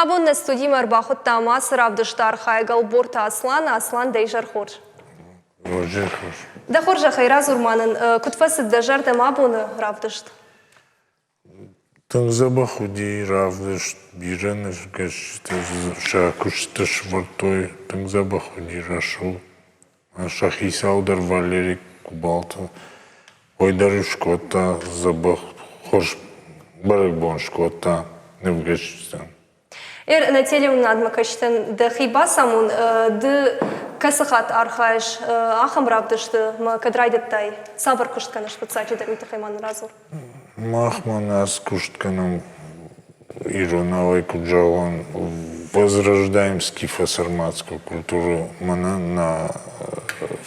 Абон нӕ студимӕ ӕрбахуыдтам ацы равдысты архайӕг Ӕлборты Аслан. Аслан, дӕ изӕр хорз. Изӕр хорз. Дӕ хорзӕхӕй радзур ма нын, куыд фӕцыд дӕ зӕрдӕмӕ абоны равдыст? Тынг дзӕбӕх уыди равдыст, бирӕ нывгӕсджытӕ сӕ куыстытӕ сӕвӕрдтой, тынг дзӕбӕх уыди рӕсугъд. Сӕ хицау дӕр Валерий Кубалты, уый дӕр скодта дзӕбӕх, хорз бӕрӕгбон скодта нывгӕсджытӕн. Эр, нӕ телеуынынадмӕ кӕсджытӕн дӕхи бацамон, ды кӕцы хатт архайыс ахӕм равдысты мӕ кӕд райдыдтай? Цавӕр куыст кӕныс фыццаджыдӕр, уый тыххӕй ма нын радзур. Мах мӕнӕ куыст кӕнӕм иронауӕй куыд зӕгъон, возрождаем скифо-сарматскую культуру. Мӕнӕ нӕ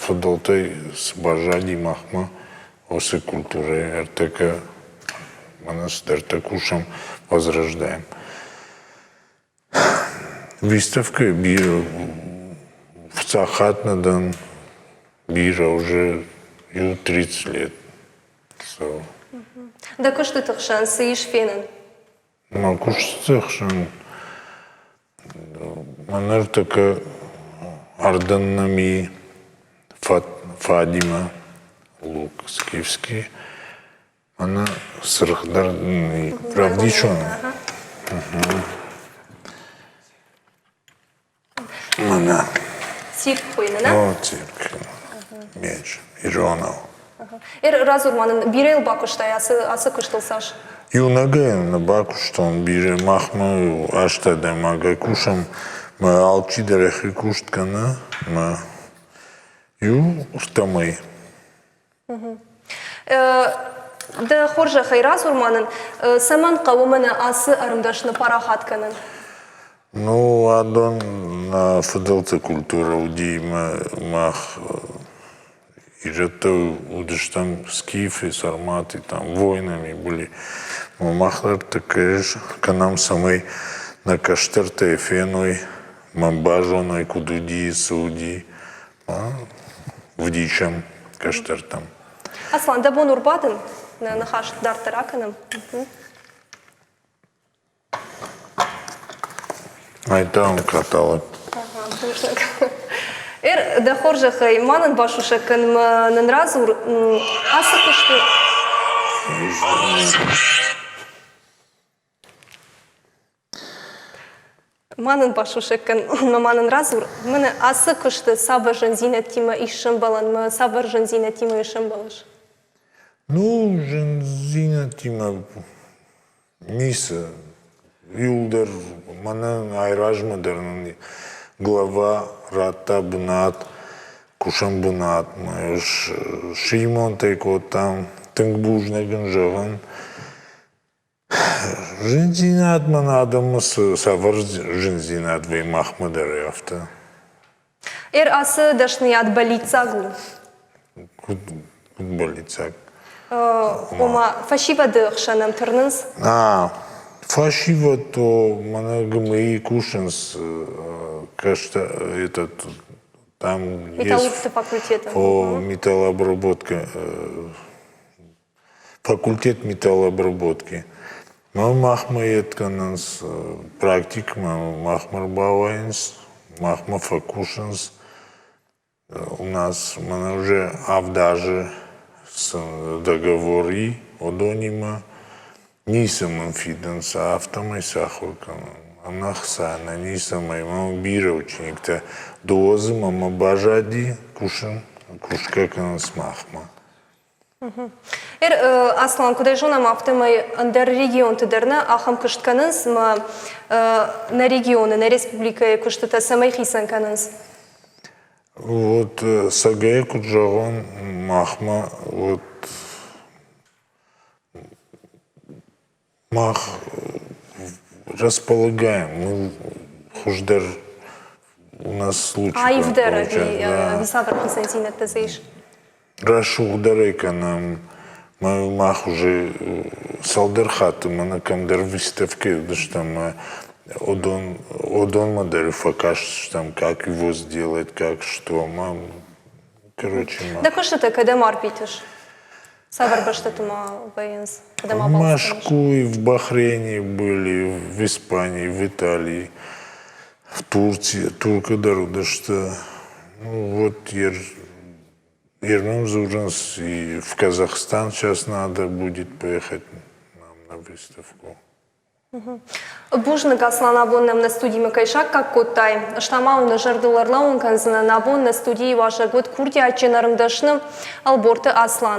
фыдӕлтӕй цы баззади махмӕ, уыцы культурӕйы ӕртӕккӕ мӕнӕ цыдӕртӕ кусӕм, возрождаем. Выставкӕ бирӕ фыццаг хатт нӕ дӕн, бирӕ уже иу 30 лет. So. Дӕ куыстыты хсӕн цы ис фенӕн? Мӕ куыстыты хсӕн мӕ ныртӕккӕ ардӕн нӕм и Фадимӕ лук скифский. Мӕнӕ цыргъдӕр равдисон. Мӕнӕ. Цирк хуыйны, нӕ? О, цирк. Меч. Иронау. Радзур ма нын, бирӕ йыл бакуыстай ацы куыстыл цас? Иунӕгӕй нӕ бакуыстон бирӕ. Махмӕ аст адӕймагӕй кусӕм. Мӕ алчидӕр йӕхи куыст кӕны. Мӕ иу ртӕмӕй. Дӕ хорзӕхӕй радзур ма нын, цӕмӕн хъӕуы мӕнӕ ацы ӕрмдӕсны парахат кӕнын? Ну, адон нӕ фыдӕлты культурӕ уыди, мах ирӕттӕ уыдыстӕм скифы, сарматы, там воинами были. Мах дӕр кӕнӕм, цӕмӕй нӕ кӕстӕртӕ феной, ма базоной, куыд уыди, цы уыди. Вдисӕм кӕстӕртӕм. Аслан, дӕ бон у рбадын? Нӕ ныхас дарддӕр акӕнӕм. Айтам каталог. Эр, дӕ хорзӕхӕй, ма нын басусӕг кӕн, мӕ нын радзур, ацы куысты Ма нын басусӕг кӕн, ма нын радзур, мӕнӕ ацы куысты цавӕр зындзинӕдтимӕ ис сӕмбӕлӕн, мӕ цавӕр зындзинӕдтимӕ сӕмбӕлыс? Ну, зындзинӕдтимӕ ницы. Иуылдӕр мӕнӕн айразмӕ дӕр нын глава радта бынат, кусӕн бынатмӕ. Сремонт ӕй кодтам, тынг бузныг ын зӕгъын. Зындзинад мӕн адӕммӕ цавӕр зындзинад вӕййы махмӕ дӕр афтӕ. Эр ацы дӕсныйад бӕллиццаг у? Куыд бӕллиццаг? Ома, фӕсивӕды хсӕн ӕм тырнынц? А, фӕсивӕд то мӕнӕ ГМИ кусынц кӕстӕ этот там Металлургты факультеты. О, металлообработка факультет металлообработки. Мӕ махмӕ йед кӕнынц практикмӕ, махмӕ рбауайынц, махмӕ фӕкусынц. У нас мӕнӕ уже авд азы сын договор и уыдонимӕ. Ницы мын фидынц, афтӕмӕй сӕ ахуыр кӕнын. Ӕнӕ хца, ӕнӕ ницӕмӕй. Мӕ бирӕ учениктӕ дыууӕ дзы мӕмӕ баззади кусын, кусгӕ кӕнынц махмӕ. Аслан, куыд ӕй зонӕм, афтӕмӕй ӕндӕр регионты дӕр нӕ ахӕм куыст кӕнынц ӕмӕ нӕ регионы, нӕ республикӕйы куыстытӕ цӕмӕй хицӕн кӕнынц? Вот цӕгӕй куыд зӕгъон, махмӕ вот мах располагаем, мы хуыздӕр у нас лучше Аивдӕр ӕви цавӕр хицӕндзинӕдтӕ дзы ис? Рӕсугъддӕрӕй кӕнӕм. Мах уже цалдӕр хатты мӕнӕ кӕмдӕр выставкӕйы уыдыстӕм ӕмӕ уыдон уыдонмӕ дӕр фӕкастыстӕм, как его сделать, как что. Короче, Дӕ куыстытӕ кӕдӕм арвитыс? Цавӕр бӕстӕты ма вӕййынц? Кӕдӕм В абалц кӕныс? Мӕскуйы, в Бахрейне были, в Испании, в Италии, в Турции. Туркы дӕр уыдысты. Ну вот Ермем дзурынц, и в Казахстан сейчас надо будет поехать нам на выставку. Бузныг, Аслан, абон нӕм нӕ студимӕ кӕй саккаг кодтай. Ӕз та ма уын нӕ зӕрдыл ӕрлӕууын кӕндзынӕн, абон нӕ студийы уазӕг уыд курдиатджын ӕрмдӕсны Ӕлборты Аслан.